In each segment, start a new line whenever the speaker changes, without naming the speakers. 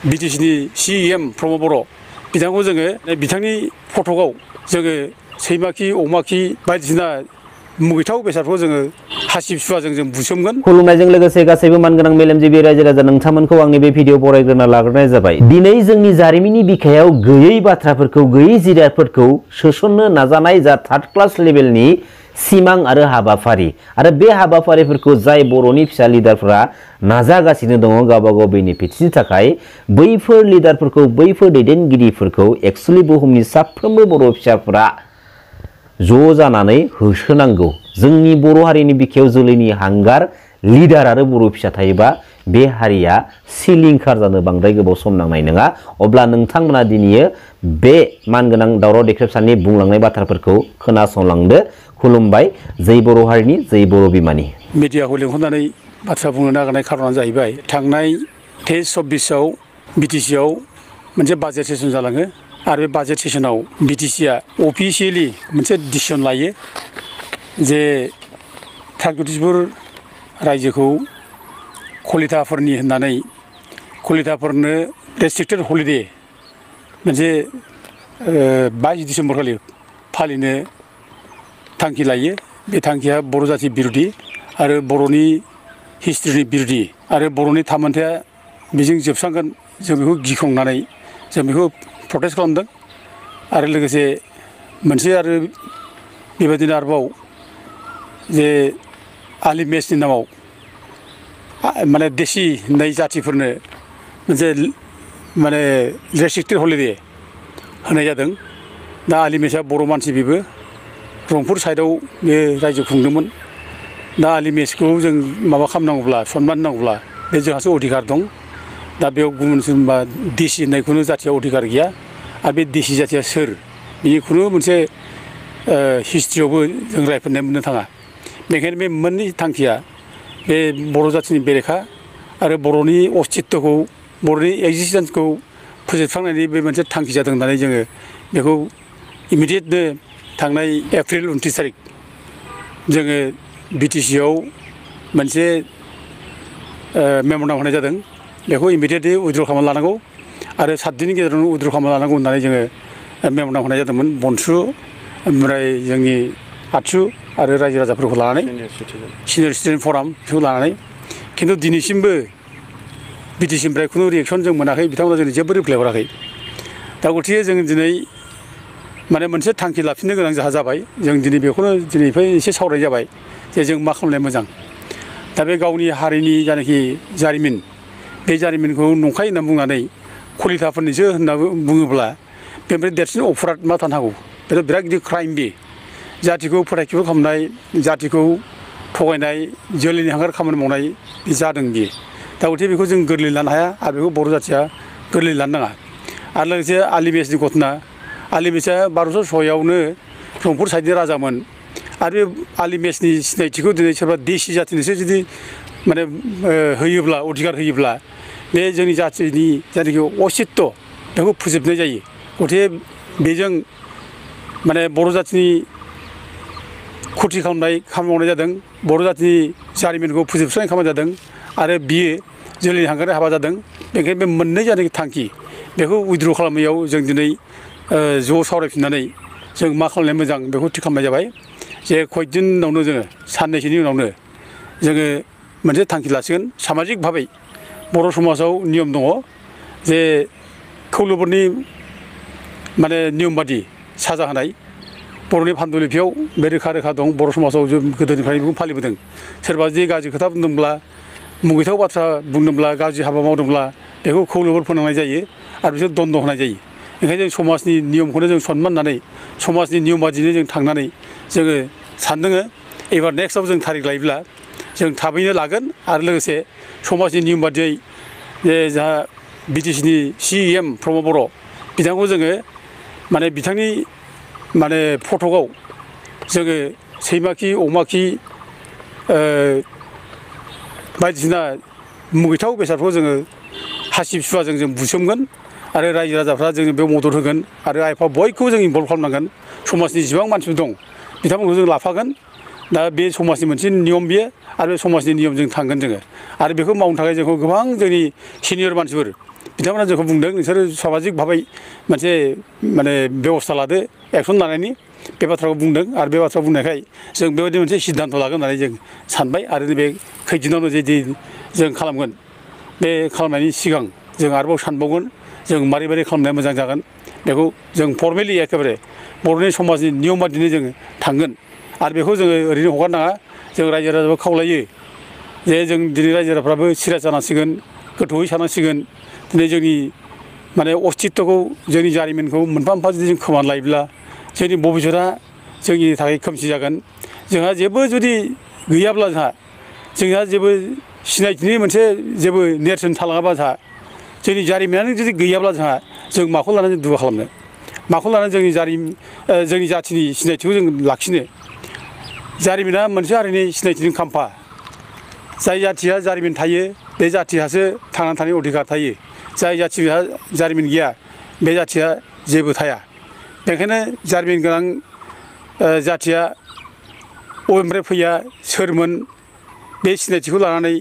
BTCनि CEM प्रमद बर' बिथांखौ जोङो बिथांनि फटकआव जोङो सैमा खि अमा खि बायदिसिना मुगैथाव बेसादखौ जोङो हासिब सुवाजों जों बुसोमगोन।
खुलुमनायजों लोगोसे गासैबो मानगोनां मेलेमजिबि रायजो राजा नोंथांमोनखौ आंनि बे भिडिअ बरायग्रोना लाग्रोनाय जाबाय। दिनै जोंनि जारिमिननि बिखायाव गैयै बाथ्राफोरखौ गैयै जिरादफोरखौ सोसननो नाजानाय जा थार्ड क्लास लेभेलनि सिमां आरो हाबाफारि आरो बे हाबाफारिफोरखौ जाय बर'नि फिसा लिडारफोरा नाजागासिनो दङ गावबा गाव बेनिफिट्सनि थाखाय बैफोर लिडारफोरखौ बैफोर दैदेनगिरिफोरखौ एक्चुअलि बुहुमनि साफ्रोमबो बर' फिसाफोरा ज' जानानै होसोनांगौ। जोंनि बर' हारिनि बिखायाव जोलैनि हांगार लिडार आरो बर' फिसा थायोबा बे हारिया सिलिंखार जानो बांद्राय गोबाव सम नांनाय नङा। अब्ला नोंथांमोना दिनै बे मानगोनां दावराव देख्रेबसारनि बुंलांनाय बाथ्राफोरखौ खोनासंलांदो। खुलुमबाय। जै बर' हारिनि जै बर' बिमानि।
मिडियाखौ लिंहरनानै बाथ्रा बुंनो नागिरनाय खारनानो जाहैबाय थांनाय 23-24आव बिटिसिआव मोनसे बाजेट सेसन जालाङो आरो बे बाजेट सेसनाव बिटिसिआ अफिसियेलि मोनसे डिसिसन लायो जे थार्ड रायजोखौ कलिताफोरनि होननानै कलिताफोरनो रेस्ट्रिक्टेड हलिडे मोनसे 22 डिसेम्बर खालि फालिनो थांखि लायो। बे थांखिया बर' जाथि बिरोधि आरो बर'नि हिस्ट्रिनि बिरोधि आरो बर'नि थामोन्थाया बेजों जोबस्रांगोन जों बेखौ गिख्रंनानै जों बेखौ प्रटेस्ट खालामदों। आरो लोगोसे मोनसे आरो बेबायदिनो आरोबाव जे आलि मेसनि नामाव माने देसि होननाय जाथिफोरनो मोनसे माने रेस्ट्रिक्टेड हलिडे होनाय जादों। दा आलि मेसआ बर' मानसि बेबो रंपुर साइडआव बे रायजो खुंदोंमोन। दा आलि मेसखौ जों माबा खालामनांगौब्ला सनमान होनांगौब्ला बे जोंहासो अधिकार दं। दा बेयाव गुबुन सोरबा देसि होननाय खुनु जाथिया अधिकार गैया। आरो बे देसि जाथिया सोर बेनि खुनु मोनसे हिस्ट्रियावबो जों रायफोदनाय मोननो थाङा। बेखायनो बे मोननै थांखिया बे बर' जाथिनि बेरेखा आरो बर'नि अस्तित्वखौ बर'नि एक्जिस्टेन्सखौ फोजोबस्रांनायनि बे मोनसे थांखि जादों होननानै जोङो बेखौ इमिडियेटनो थांनाय एप्रिल 29 थारिख जोङो बिटिसिआव मोनसे मेम'रेन्डाम होनाय जादों। बेखौ इमिडियेटलि उइद्र' खालामना लानांगौ आरो 7 दिननि गेजेरावनो उइद्र' खालामना लानांगौ होननानै जोङो मेम'रेन्डाम होनाय जादोंमोन। बनसु ओमफ्राय जोंनि आतसु आरो रायजो राजाफोरखौ लानानै सिनियर सिटिजेन फराम बेखौ लानानै खिन्थु दिनैसिमबो बिटिसिनिफ्राय खुनु रिएक्सन जों मोनाखै। बिथांमोना जोंनो जेबो रिप्लाय हराखै। दा गथिखे जों दिनै माने मोनसे थांखि लाफिननो गोनां जाहा जाबाय। जों दिनै बेखौनो दिनैनिफ्राय एसे सावराय जाबाय जे जों मा खालामनाया मोजां। दा बे गावनि हारिनि जानाखि जारिमिन बे जारिमिनखौ नंखाय होनना बुंनानै कलिताफोरनिसो होनना बुङोब्ला बेनिफ्राय देरसिन अपराध मा थानो हागौ। बेथ' बिराद गिदिर क्राइम बे जातिखौ फोथायखिबो खालामनाय जातिखौ थगायनाय जोलैनि हांगार खामानि मावनाय जादों बियो। दा गथिखे बेखौ जों गोरलै लानो हाया आरो बेखौ बर' जाथिया गोरलै लानो नाङा। आरो लोगोसे आलि मेसनि घटना आलि मेसआ 1206आवनो रंपुर साइडनि राजामोन आरो बे आलि मेसनि सिनायथिखौ दिनै सोरबा देसि जाथिनोसो जुदि माने होयोब्ला अधिकार होयोब्ला बे जोंनि जाथिनि जायनाखि अस्तित्व बेखौ फोजोबनाय जायो। गथिखे बेजों माने बर' जाथिनि खथि खालामनाय खामानि मावनाय जादों। बर' जातिनि जारिमिनखौ फोजोबस्रांनाय खामानि जादों आरो बियो जोलैनि हांगारनि हाबा जादों। बेनिखायनो बे मोननै जानाखि थांखि बेखौ उइद्र' खालामनायाव जों दिनै ज' सावरायफिननानै जों मा खालामनाया मोजां बेखौ थि खालामनाय जाबाय जे कयदिन उनावनो जोङो साननैसोनि उनावनो जोङो मोनसे थांखि लासिगोन। सामाजिक भाबै बर' समाजाव नियम दङ जे खौलोबोरनि माने नियम बादि साजा होनाय बर'नि पान्डुलिपियाव बे रोखा रोखा दं। बर' समाजाव जों गोदोनिफ्रायनो बेखौ फालिबोदों। सोरबा जुदि गाज्रि खोथा बुंदोंब्ला मुगैथाव बाथ्रा बुंदोंब्ला गाज्रि हाबा मावदोंब्ला बेखौ खौलोबोर फोनांनाय जायो आरो बिसोर दन्द' होनाय जायो। ओंखायनो जों समाजनि नियमखौनो जों सनमान होनानै समाजनि नियम बादिनो जों थांनानै जोङो सानदोङो एबार नेक्स्टआव जों थारिख लायोब्ला जों थाबैनो लागोन आरो लोगोसे समाजनि नियम बादियै जे जाहा बिटिसिनि CEM प्रमद बर' बिथांखौ जोङो माने बिथांनि माने फटकआव जोङो सैमा खि अमा खि बायदिसिना मुगैथाव बेसादखौ जोङो हासिब सुवाजों जों बुसोमगोन आरो रायजो राजाफ्रा जोङो बेयाव मदद होगोन आरो आइफा बयखौबो जों इनभल्भ खालामनांगोन। समाजनि जेसेबां मानसिफोर दं बिथांमोनखौ जों लाफागोन। दा बे समाजनि मोनसे नियम बियो आरो बे समाजनि नियमजों थांगोन जोङो आरो बेखौ मावनो थाखाय जोंखौ गोबां जोंनि सिनियर मानसिफोर बिथांमोना जोंखौ बुंदों नोंसोरो सामाजिक भाबै मोनसे माने बेबस्था लादो एक्सन लानायनि बे बाथ्राखौ बुंदों आरो बे बाथ्रा बुंनायखाय जों बेबायदि मोनसे सिद्धान्त लागोन होननानै जों सानबाय आरो बे खैदिनावनो जे जों खालामगोन बे खालामनायनि सिगां जों आरोबाव सानबावगोन जों मारै मारै खालामनाया मोजां जागोन बेखौ जों फर्मेलि एखेबारे बर'नि समाजनि नियम बादिनो जोङो थांगोन आरो बेखौ जोङो ओरैनो हगारनाङा जों रायजो राजाखौ खावलायो जे जों दिनै रायजो राजाफ्राबो सिरियास जानांसिगोन गोथौयै सानांसिगोन दिनै जोंनि माने अस्तित्वखौ जोंनि जारिमिनखौ मोनफा मोनफा जुदि जों खोमाना लायोब्ला जोंनि भबिष्यतआ जोंनि थाखाय खोमसि जागोन जोंहा जेबो जुदि गैयाब्ला जोंहा जेबो सिनायथिनि मोनसे जेबो नेरसोन थालाङाबा जोंनि जारिमिनानो जुदि गैयाब्ला जों माखौ लानानै दुगा खालामनो माखौ लानानै जोंनि जाथिनि सिनायथिखौ जों लाखिनो जारिमिना मोनसे हारिनि सिनायथिनि खाम्फा जाय जाथिया जारिमिन थायो बे जाथियासो थांनानै थानायनि अधिकार थायो जाय जाथिहा जारिमिन गैया बे जाथिया जेबो थाया बेखायनो जारिमिन गोनां जाथिया बबेनिफ्राय फैया सोरमोन बे सिनायथिखौ लानानै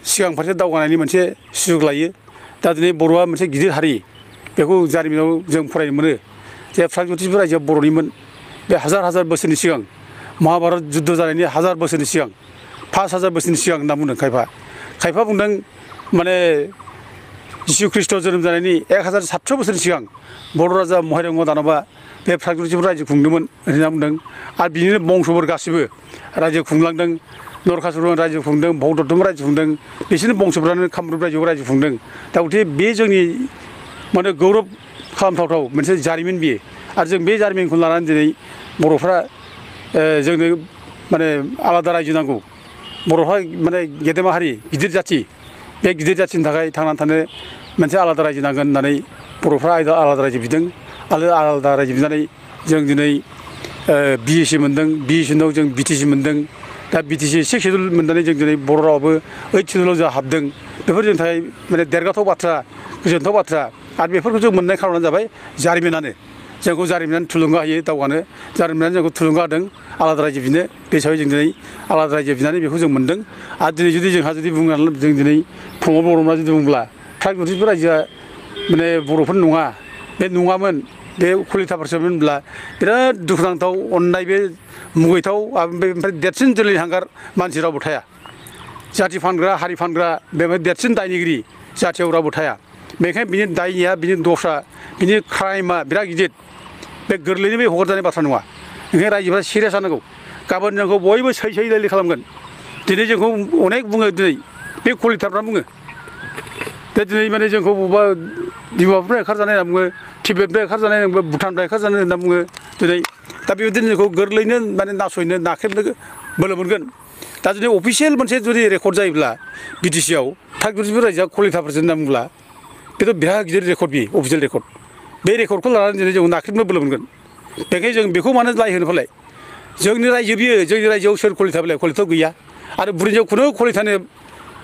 सिगां फारसे दावगानायनि मोनसे सुजुग लायो दा दिनै बर'आ मोनसे गिदिर हारि बेखौ जारिमिनाव जों फरायनो मोनो जे प्रागज्यतिसपुर रायजोआ बर'निमोन बे हाजार हाजार बोसोरनि सिगां महाभारत जुद्ध जानायनि हाजार बोसोरनि सिगां 5000 बोसोरनि सिगां होनना बुंदों खायफा बुंदों माने जिसु ख्रीष्ट जोनोम जानायनि 1700 बोसोरनि सिगां बर' राजा महारंग दानबआ बे प्रागज्यतिसपुर रायजो खुंदोंमोन होनना बुंदों आरो बिनिनो बंसफोर गासिबो रायजो खुंलांदों नरकासुरजों रायजो खुंदों भगदत्तजों रायजो खुंदों बिसोरनि बंसफ्रानो कामरुप रायजोआव रायजो खुंदों दा गथे बे जोंनि माने गौरब खालामथावथाव मोनसे जारिमिन बियो आरो जों बे जारिमिनखौ लानानै दिनै बर'फ्रा जोंनो माने आलादा रायजो नांगौ बर'फ्रा माने गेदेमा हारि गिदिर जाथि बे गिदिर जाथिनि थाखाय थांनानै थानो मोनसे आलादा रायजो नांगोन होननानै बर'फ्रा आलादा रायजो बिदों आरो आलादा रायजो बिनानै जों दिनै BSc मोन्दों BSc उनाव जों BTC मोन्दों दा BTC 6 सिडुल मोननानै जों दिनै बर' रावाबो 8 सिडुलाव जों हाबदों बेफोर जोंनि थाखाय माने देरगाथाव बाथ्रा गोजोनथाव बाथ्रा आरो बेफोरखौ जों मोननाय खार'नानो जाबाय जारिमिनानो जोंखौ जारिमिनानो थुलुंगा होयो दावगानो जारिमिनानो जोंखौ थुलुंगा होदों आलादा रायजो बिनो बे हिसाबै जों दिनै आलादा रायजो बिनानै बेखौ जों मोन्दों आरो दिनै जुदि जोंहा जुदि बुंनानै जों दिनै प्रमद बर'मोना जुदि बुंब्ला प्रागज्यतिसपुर रायजोआ माने बर'फोर नङा बे नङामोन बे कलिताफोरसोमोनब्ला बिराद दुखुनांथाव अननाय बे मुगैथाव ओमफ्राय देरसिन जोलैनि हांगार मानसि रावबो थाया जाथि फानग्रा हारि फानग्रा बेबायदि देरसिन दायनिगिरि जाथियाव रावबो थाया बेखायनो बिनि दायनिया बिनि दसा बिनि क्राइमा बिराद गिदिर बे गोरलैनो बे हगारजानाय बाथ्रा नङा ओंखायनो रायजोफ्रा सिरियास जानांगौ गाबोन जोंखौ बयबो सै लायलि खालामगोन दिनै जोंखौ अनेक बुङो दिनै बे कलिताफ्रा बुङो दा दिनै माने जोंखौ बबेबा डिमापुरनिफ्राय ओंखारजानाय होनना बुङो टिबेटनिफ्राय ओंखारजानाय होनना बुङो भुटाननिफ्राय ओंखारजानाय होनना बुङो दिनै दा बेबायदिनो जोंखौ गोरलैनो माने नासयनो नाख्रेबनो बोलो मोनगोन दा जुदि अफिसियेल मोनसे जुदि रेकर्ड जायोब्ला BTC आव प्रागज्यतिसपुर रायजोआ कलिताफोरसो होनना बुंब्ला बेथ' बिराद गिदिर रेकर्ड बियो अफिसियेल रेकर्ड बे रेकर्डखौ लानानै दिनै जों नाख्रेबनो बोलो मोनगोन बेखायनो जों बेखौ मानो दाय होनो फालाय जोंनि रायजो बियो जोंनि रायजोआव सोर कलिता बेलाय कलिता गैया आरो बुरिनियाव खुनु कलितानि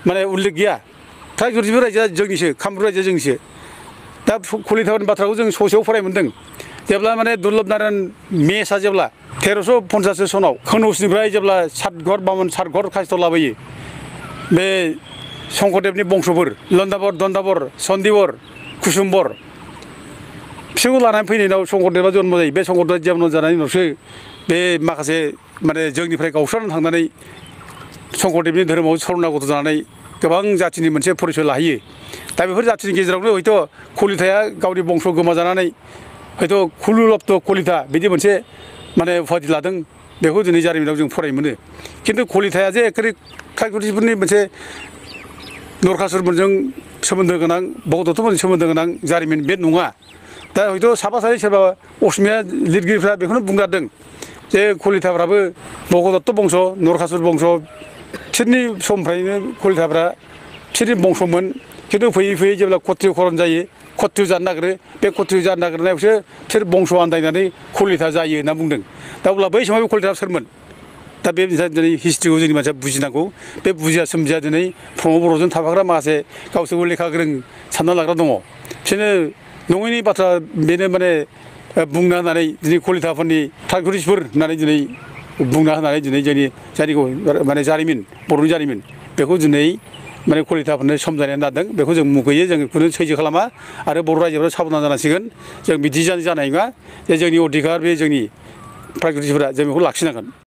माने उल्लेख गैया प्रागज्यतिसपुर रायजोआ जोंनिसो कामरुप रायजोआ जोंनिसो दा कलिताफोरनि बाथ्राखौ जों ससेयाव फराय मोन्दों जेब्ला माने दुर्लभ नारायण मेसआ जेब्ला 1350 सनाव कनौजनिफ्राय जेब्ला सातघर बामन सातघर कासथ लाबोयो बे शंकरदेबनि बंसफोर लन्दाबर दन्दाबर सन्दिबर कुसुमबर बिसोरखौ लानानै फैनायनाव शंकरदेबा जन्म जायो बे शंकरदेबा जन्म जानायनि उनावसो बे माखासे माने जोंनिफ्राय गावस्रानानै थांनानै शंकरदेबनि धोरोमाव शरणागत जानानै गोबां जाथिनि मोनसे परिचय लाहैयो दा बेफोर जाथिनि गेजेरावनो हयथ' कलिताया गावनि बंस गोमाजानानै हयथ' खुलुलब्ध कलिता बिदि मोनसे माने उपाधि लादों बेखौ दिनै जारिमिनाव जों फरायनो मोनो खिन्थु कलिताया जे एखेबारे प्रागज्यतिसपुरनि मोनसे नरकासुरफोरजों सोमोन्दो गोनां भगदत्तफोरजों सोमोन्दो गोनां जारिमिन बे नङा दा हयथ' साफा सानै सोरबा असमिया लिरगिरिफ्रा बेखौनो बुंगारदों जे कलिताफ्राबो भगदत्त बंस नरकासुर बंस बिसोरनि समनिफ्रायनो कलिताफ्रा बिसोरनि बंसमोन खिन्थु फैयै फैयै जेब्ला क्षत्रिय करन जायो क्षत्रिय जानो नागिरो बे क्षत्रिय जानो नागिरनायावसो बिसोर बंस आन्दायनानै कलिता जायो होनना बुंदों दा अब्ला बै समाव बे कलिताया सोरमोन दा बे दिनै हिस्ट्रिखौ जोंनि मानसिया बुजिनांगौ बे बुजिया सोमजिया दिनै प्रमद बर'जों थाफाग्रा माखासे गावसोरबो लेखा गोरों सानना लाग्रा दङ बिसोरनो नङैनि बाथ्रा बेनो माने बुंना होनानै दिनै कलिताफोरनि प्रागज्यतिसपुर होननानै दिनै बुंना होनानै दिनै जोंनि जायखौ माने जारिमिन बर'नि जारिमिन बेखौ दिनै माने कलिताफोरनो सम जानानै दादों बेखौ जों मुगैयो जों बेखौनो सैज्य खालामा आरो बर' रायजोफोरा साबधान जानांसिगोन जों बिदि जानाय नङा जे जोंनि अधिकार बे जोंनि प्रायगतिफोरा जों बेखौ लाखिनांगोन